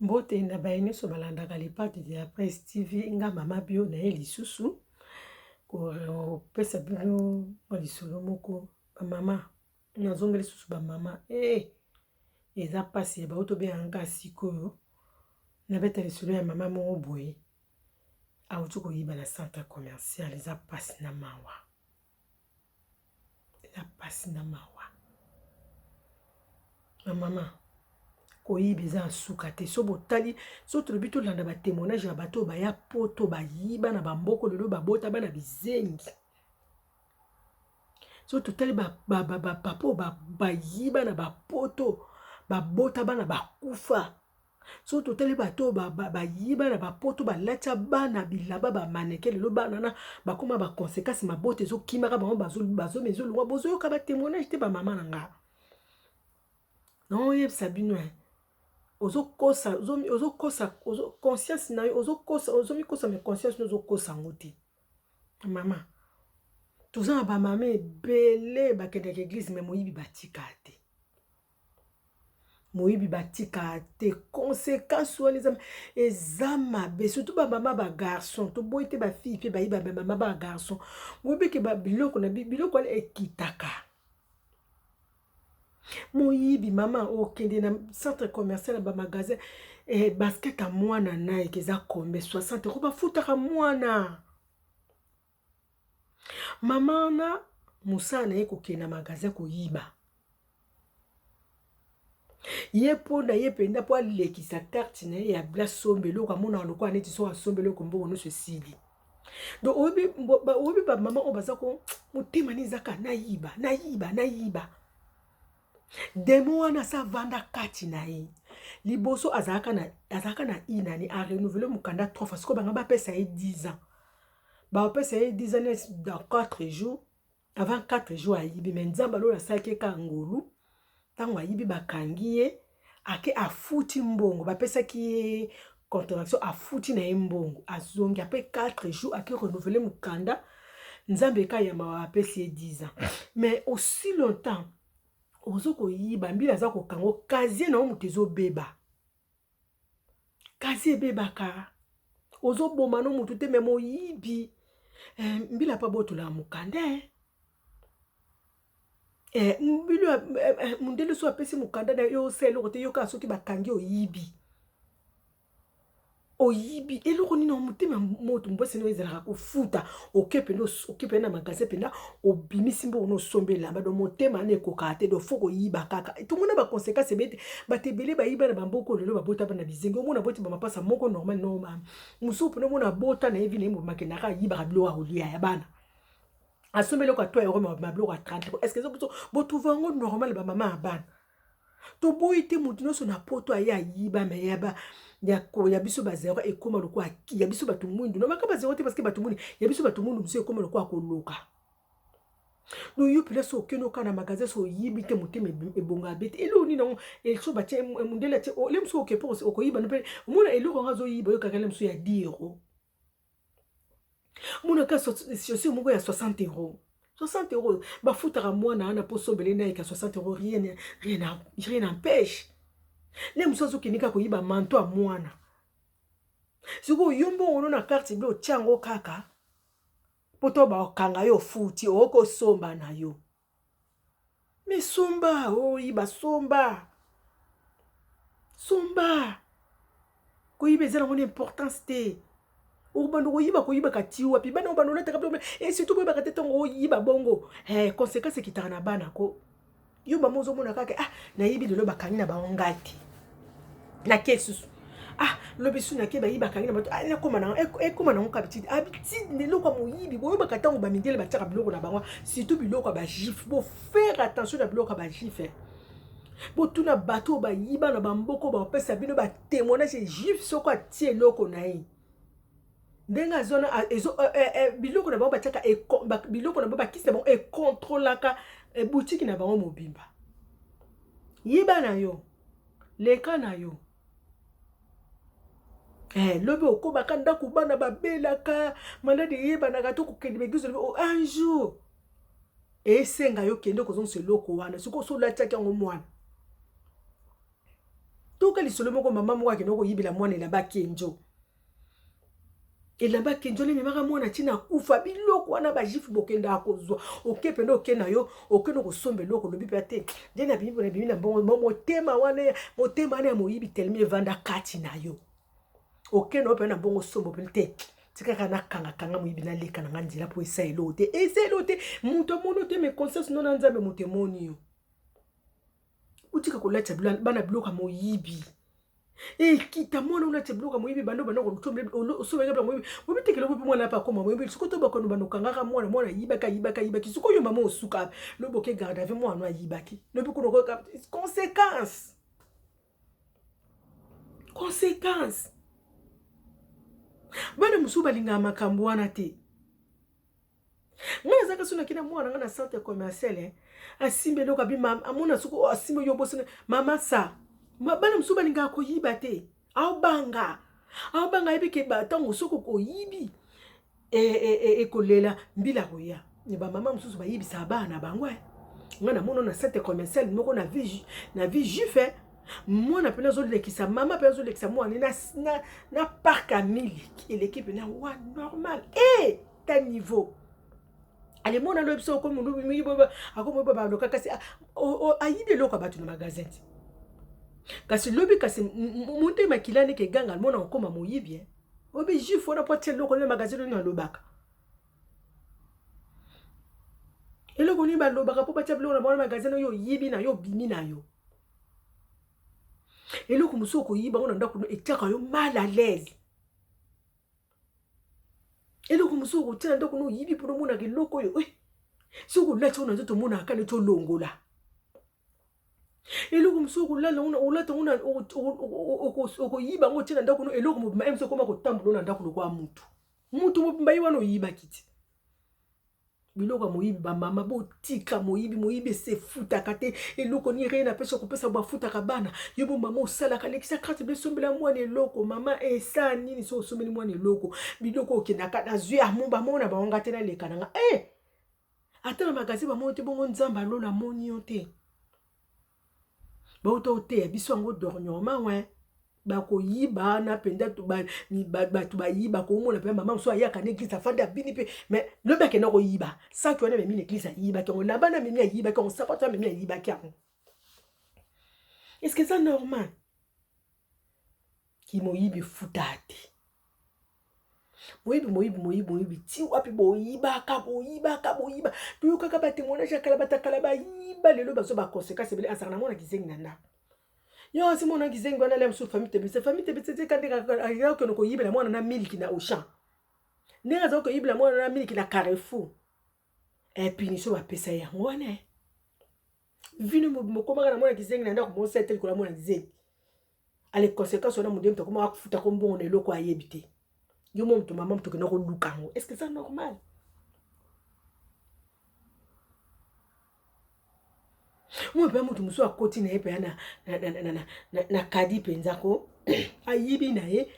Mbote na baye nyonso balandaka Le Padre de la Presse TV, nga mama bio na ye lisusu kopesa bino mwa lisolo moko ba mama nazongeli lisusu ba mama eh eza mpasi ya bauti obenga nga sikoyo nabeta lisolo ya mama moko boye awuti koyiba na centre commercial eza mpasi na mawa. Eza pasi na mawa. Ba mama koyiba eza ya suka te so botali so tolobi tolanda ba témoignage ya bato oyo baya poto bayiba na bamboko lelo babota bana bizengi so totali bapapa oyo bayiba na bapoto babota bana bakufa Soki totali bato oyo bayiba na bapoto balatya bana bilamba bamaneke lelo bana na bakoma baconsequence mabota ezokimaka bango bazoma ezolongwa bozoyoka batémoignage te bamama na nga naoyebisa bino eh. Ozokosa ozokosa conscience na yo ozokosa ozomikosa me conscience no ozokosa yango te mama toza na bamama ebele bakendaka eglise me moyibi batika te Moyibi batika te consequence wana eza eza mabe surtout ba mama ba garçon toboyi te ba fille pe bayiba ba mama ba garçon boyebi ke ba biloko na biloko wana ekitaka moyibi mama okende na centre commercial na ba magasin eh, basket ya mwana Nike eza combien 60 euro bafutaka mwana Mama wana mosala na ye kokende na magasin koyiba ye mpo na ye mpenza mpo alekisa carte na ye ya bla somba eloko amonaka lokola neti soki asomba eloko mbongo nyonso esili donc oyebi bamama oyo baza ko motema ne ezaka nayiba nayiba nayiba demo wana asa avanda kati na ye liboso azalaka na azalaka na inani arenouvele mokanda trois fois sikoyo banga bapesa ye 10 ans Bakopesa ye 10 ans dans 4 jours avant 4 jours ayibi mais nzambe alola asalaki ye kaka ngolu ntango ayibi bakangi ye ake afuti mbongo bapesaki ye contravention afuti na ye mbongo azongi apres 4 jours ake renouvele mokanda nzambe eka ya mawa apesi ye 10 ans mais aussi longtemps ozo koyiba mbila aza kokanga okazie na yo moto ezobeba Kasi ebebaka ozoboma no mutu te me moyibi eh, mbila pa botola mokanda eh. Eh, mbilo eh, eh, mundele so apesi mokanda na yo osala eloko te yoka soki bakangi oyibi oyibi eloko nini na motema moto mposi no ezalaka kofuta oke mpenza oke mpenza na magasin mpenza obimisi mbongo no osombi elamba do motema wana ekokaka te do fo koyiba kaka tomona baconséquence ebele te bato ebele bayiba na bamboka oyo lelo babota bana bizengi omona boti bamapasa moko normal no mosusu mpena omona abota na ye vi na ye mobima akendaka ayibaka biloko ya kolia ya bana asombi eloko ya 3 euro ma biloko ya 30 euro est ce que ezo botrouve yango normal bamama ya bana toboyi te moto nyonso na poto aye ayiba me ya ba ya, ya biso ba zero ekoma lokola ya biso bato mwindu no baka ba zero te parce que bato mwindu ya biso bato mwindu mosusu ekoma lokola koloka donc yo mpena so okende oka na magasin so oyibi te motema ebonga be te eloko nini yango eso batie mondele atie ole mosusu oke mpo okoyiba no mpe omona eloko yango azoyiba oyo kaka le mosusu ya 10 euro monaka chaussure moko ya 60 euro 60 euro bafutaka mwana wana mpo osombele naika 60 euro rien rien rien n'empêche nde mosusu azokende kaka koyiba manto ya mwana sikoyo yo mbongo no na carte ble otya yango kaka mpo to bakanga yo ofuti okosomba na yo Mais somba oyiba somba somba koyiba eza nango na importance te okobanda koyiba koyibaka ti wapi bana obanda olataka biloko e surtout boyebaka te ntango oyiba bongo eh, conséquence ekitaka na bana ko yo mama ozomona kaka ah nayibi lelo bakangi na bango ngai te nake lisusu ah lobi su nake bayibi bakangi na bato ah, nakoma nango ekoma nango habitude habitude na eloko ya moyibi boyebaka ntango bamindele batiaka biloko na bango surtout biloko ya bajuif bofaire attention na biloko ya bajuif eh. botuna bato oyo bayiba na bamboko bapesa bino batémoignage juif soko atie eloko na ye ndenge azona eh, eh, eh, biloko na bango batiaka biloko na bango bakisi na bango ekontrolaka butiki na bango mobimba yiba na yo leka na yo Eh, lobi okobaka ndako bana babelaka maladi eyebanaka to kokende baeglise lobi oh, un jour esenga yo kende kozongisa eloko wana soki oso olatiaki yango mwana. Toka lisolo moko mama moko akende koyibela mwana elamba kenjo. Elamba kenjo nde ememaka mwana ntina akufa. Biloko wana bajuif bokendaka kozwa, oke mpenza oke na yo, okende kosomba eloko, olobi mpe te nde nabimi nabimi na mbongo. Motema wana, motema wana ya moyibi telemi evanda kati na yo. Okende oyo mpenza na mbongo osomba mpenza te, tikaka nakangakanga moyibi naleka na nga nzela mpo esa eloko te, esa eloko te. Moto amoni yo te, mais conscience no na Nzambe moto emoni yo. Otika kolatisa bana biloko ya moyibi. Ekita mwana olatisa biloko ya moyibi, bando bando osombelaka biloko moyibi, obitekela obi mwana apa akoma moyibi. Sikoyo to bakono bando okangaka mwana, mwana ayibaki ayibaki ayibaki, sikoyo mama osuka lobi oke garde à vue, mwana ayibaki lobi kuna conséquence conséquence. Bana mosusu balingaka makambo wana te. Ngai nazalaka so nakenda mwana ngai na centre commercial, eh, asimbi eloko abi mama, amona soki oh, asimbi yo bosana mama sa. Bana mosusu balingaka koyiba te, aobanga aobanga, ayebi ke ntango soki okoyibi ekolela mbila koya. Ne bamama mosusu bayibisaka bana na bango. Eh. Ngai namona na centre commercial moko na vie juif, eh. Mwana mpena azolekisa mama mpe azolekisa mwana na parc ya miliki eleki mpena wa normal e ta niveau. Ale mwana loyebi so okomi akomi baloka, kasi ayibi eloko ya bato na magasin ti kasi lobi, kasi moto makila ndeke eganga mwana okoma moyibi. Eh. Oyebi juif wana po atia eloko na magasin nini alobaka eloko nini balobaka mpo batia biloko na bango na magasin oyo oyibi na yo, obimi na yo eloko mosusu okoyiba ngo na ndako etiaka yo mal à l'aise. Eloko mosusu okotia na ndako no oyibi mpona omonaka eloko oyo, eh, soki olati ngo na nzoto omonaka neti olongola. Eloko mosusu okolala olata ngo okoyiba ngo otie na ndako no, eloko mobimba ye mosusu okoma kotambola na ndako lokola mutu mutu mobimba ye wana oyibaki ti biloko ya moyibi. Bamama botika moyibi, moyibi esefutaka te. Eloko nini reye napesa kopesa bafutaka bana yo bo mama osalaka lekisa carte bleue sombela mwana eloko. Mama esa nini so osombeli mwana eloko, biloko okendaka nazwi amu bamona bango nga te naleka na nga eh! Ata na magasin bamoni te, bongo Nzambe alola amoni yo te. Bauta oteya biso yango dernièrement we bakoyiba wana mpenza bato bayiba komona mpenza mama mosusu ayaka na église afandi abini mpe, mais lobi akenda koyiba saki wana amemi na église ayibaki yango, lamba na amemi ayibaki yango, sapato amemi ayibaki yango. Est ce que eza normal? Kimoyibi efuta te. Moyibi, moyibi, moyibi, moyibi ti wapi? Boyibaka, boyibaka, boyiba. Toyokaka batémoignage ya kala, bato ya kala bayiba, lelo bazwa baconséquence ebele. Azalaka na mwana kizengi na ndako yo asi mwana kizengi wana alia mosusu famille tebese, famille tebese te kande akende koyibela mwana na miliki na Auchan, ndenge azali koyibela mwana na miliki na Carrefour. Punition bapesa yango wana, vino mobimba okomaka na mwana kizengi na ndako mosa ete likolo ya mwana kizengi. Ale conséquence wana modemi tokomaka kofuta ko mbongo na eloko ayebi te. Yo mo moto mama moto okenda koluka yango, est ce que eza normal? Mwa mpe moto mosusu akoti na ye mpenza na kadi mpenza ko ayibi na ye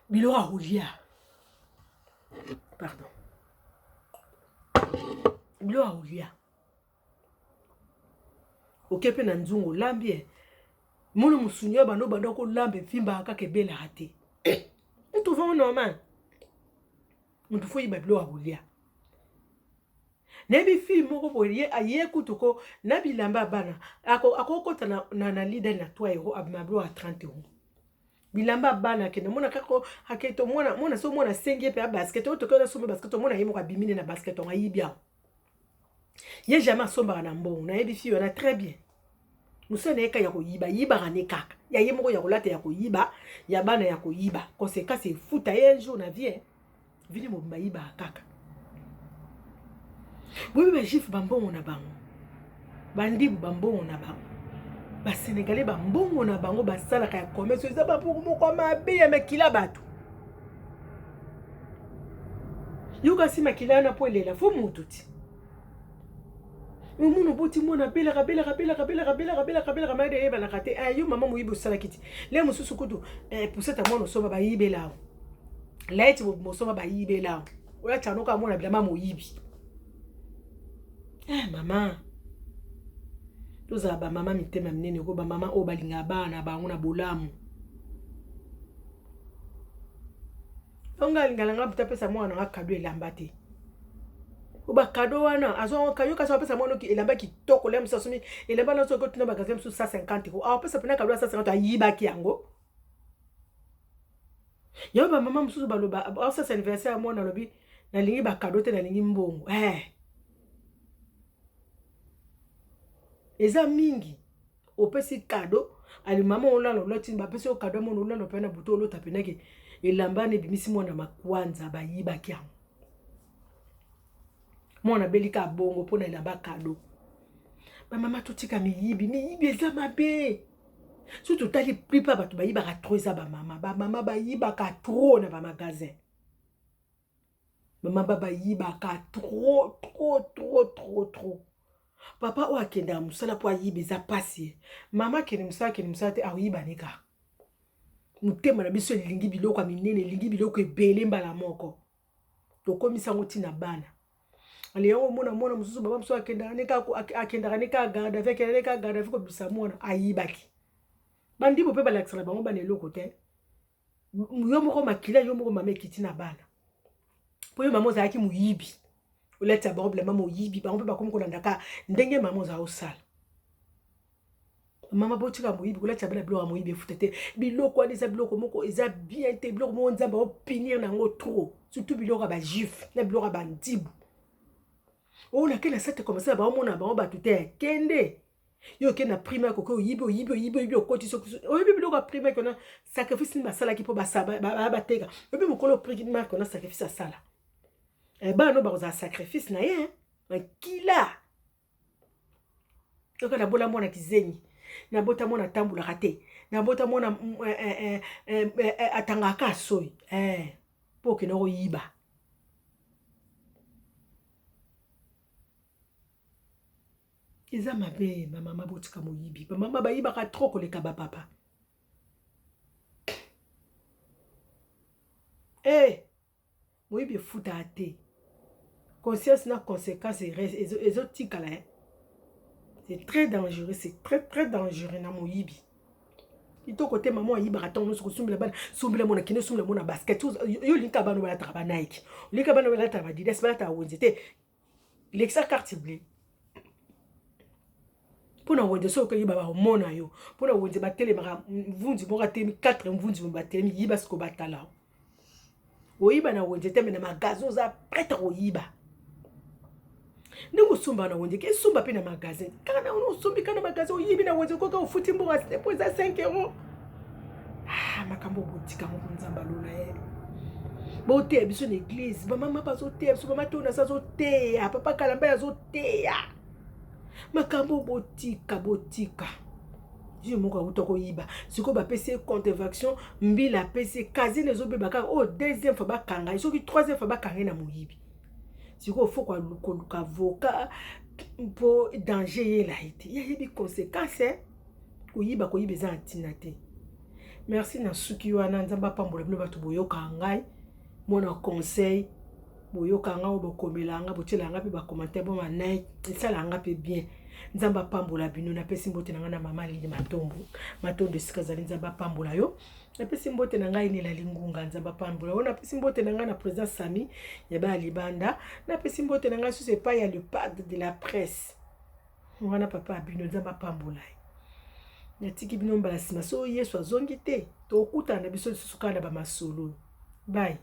biloko akolia, pardon, biloko akolia, oke mpe na nzungu olambi ye mona mosuni oyo bando banda kolamba evimbaka kaka ebelaka te. Etrouve normal moto fo yiba biloko ya kolia. Nayebi fille moko boye, ye aye kutu ko na bilamba ya bana akokota na Lidl na 3 euro, abima biloko ya 30 euro bilamba ya bana. Akende omona kaka ake to mwana mwana so mwana asengi ye mpe ya basket oyo toke nasomba basket, omona ye moko abimi ne na basket yango ayibi yango. Ye jamais asombaka na mbongo. Nayebi fille wana très bien, mosala na ye kaka ya koyiba, yibaka ne kaka ya ye moko ya kolata ya koyiba, ya bana ya koyiba. Conséquence efuta ye un jour na vie vini mobimba yibaka kaka. Boyebi bajuif bambongo na bango, bandibu bambongo na bango, basénégalais bambongo na bango basalaka ya commerce, eza bambongo moko ya mabe ya makila bato. Yoka si makila wana mpo elela fo motu ti omona oboti mwana abelaka belaka belaka belaka belaka belaka belaka mayede eyebanaka te. Yo mama moyibi osalaki ti le mosusu kutu poussette ya mwana osomba bayibela awo, laeti mosomba bayibela awo, oyo atianoka mwana bilamba moyibi. Mama. Tozala bamama mitema minene ko, bamama oyo balingaka bana na bango na bolamu. Nga alingala nga moto apesa mwana na nga kado elamba te. O ba kado wana azwa kayo kasi apesa mwana oki elamba kitoko lea mosusu asomi elamba na soki otuna magasin mosusu 150 ko apesa mpena kado ya 150 ayibaki yango. Yango bamama mosusu baloba asasa anniversaire ya mwana alobi nalingi bakado te nalingi mbongo eh. Eza mingi opesi kado ali mama olala olati bapesi yo kado mona olala mpe na butu olota mpenake elamba wana ebimisi mwana makwanza bayibaki yango mwana abeli ka bongo mpo na elamba kado. Bamama totika miyibi, miyibi eza mabe. Soki totali plupart bato bayibaka trop eza bamama. Bamama bayibaka trop na bamagasin. Bamama bayibaka trop trop trop trop trop. Papa oyo akendaka mosala mpo ayiba eza mpasi. Mama akende mosala akende mosala te akoyiba ne kaka. Motema na biso elingi biloko ya minene, elingi biloko ebele mbala moko. Tokomisa yango ntina bana. Ale yango omona mwana mosusu baba mosusu akendaka ne kaka akendaka ne kaka garde à vue, akendaka ne kaka garde à vue kobimisa mwana ayibaki. Bandibo mpe balakisaka na bango bana eloko te. Yo moko makila yo moko mama ekiti na bana. Mpo yo mama ozalaki moyibi. Olatisa bango bilamba moyibi, bango mpe bakomi kolanda kaka ndenge mama ozala osala. Mama botika moyibi, kolatisa bana biloko ya moyibi efuta te. Biloko wana eza biloko moko eza bien te, biloko moko Nzambe aopinir na yango trop. Surtout biloko ya ba juif na biloko ya bandibu. Oyo nakei na sate comme ça baomona bango bato te. Kende. Yo okende na primaire koke oyibi oyibi oyibi oyibi okoti soki oyebi biloko ya primaire kona sacrifice nini basalaki mpo bateka. Oyebi mokolo primaire kona sacrifice asala. Eh, bana no bakozala sacrifice na ye makila. Yoka nabola mwana kizengi, nabota mwana atambolaka te, nabota mwana atangaka soyi mpo okende koyiba. Eza mabe bamama botika moyibi. Bamama bayibaka trop koleka bapapa. Eh, moyibi efutaka te. Conscience na conséquence ezotikala. Eh. C'est très dangereux, c'est très très dangereux na moyibi. Kitoko te mama ayibaka ntango nyonso kosumbela bana, sombela mwana kende sombela mwana basket. Yo olingi bana balataka ba Nike, olingi bana balataka ba Adidas, balataka wenze te. Lekisa carte bleue. Mpo na wenze soki okoyiba bakomona yo. Mpo na wenze batelemaka mvunzi moko atelemi 4 mvunzi mo batelemi yiba siko batala. Oyiba na wenze te me na magasin oza prête koyiba. Ndenge osomba na wenze ke esomba mpe na magasin. Kaka na osombi kaka na magasin oyibi na wenze koka ofuti mbongo mpo eza 5 euros. Ah, makambo botika moko Nzambe alola ye. Boteya biso na eglise, bamama bazoteya biso, mama Tonas azoteya, papa Kalamba azoteya. Makambo botika botika. Jour moko auta koyiba, sikoyo bapesi ye contravention, mbila apesi ye kasine ezobeba kaka oyo deuxième fois bakanga ye, soki troisième fois bakanga ye na moyibi. Sikoyo faut koluka avocat mpo danger eyela ye te. Ye ayebi conséquence koyiba koyiba eza na ntina te. Merci na suki wana, Nzambe apambola bino bato boyoka ngai mwana conseil, boyoka ngai oyo bokomela ngai, botiela ngai mpe ba commentaire bo ma like, esala ngai mpe bien. Nzambe apambola bino. Napesi mbote na ngai na mama Lili Matombo Matondo esika azali, Nzambe apambola yo. Napesi mbote na ngai Nela Lingunga, Nzambe apambola yo. Napesi mbote na ngai na président Sami ya baya libanda. Napesi mbote na ngai susu epai ya le padre de la presse wana papa ya bino, Nzambe apambola ye. Natiki bino mbala nsima, so Yesu azongi te tokutana na biso lisusu kaka na bamasolo. Bye.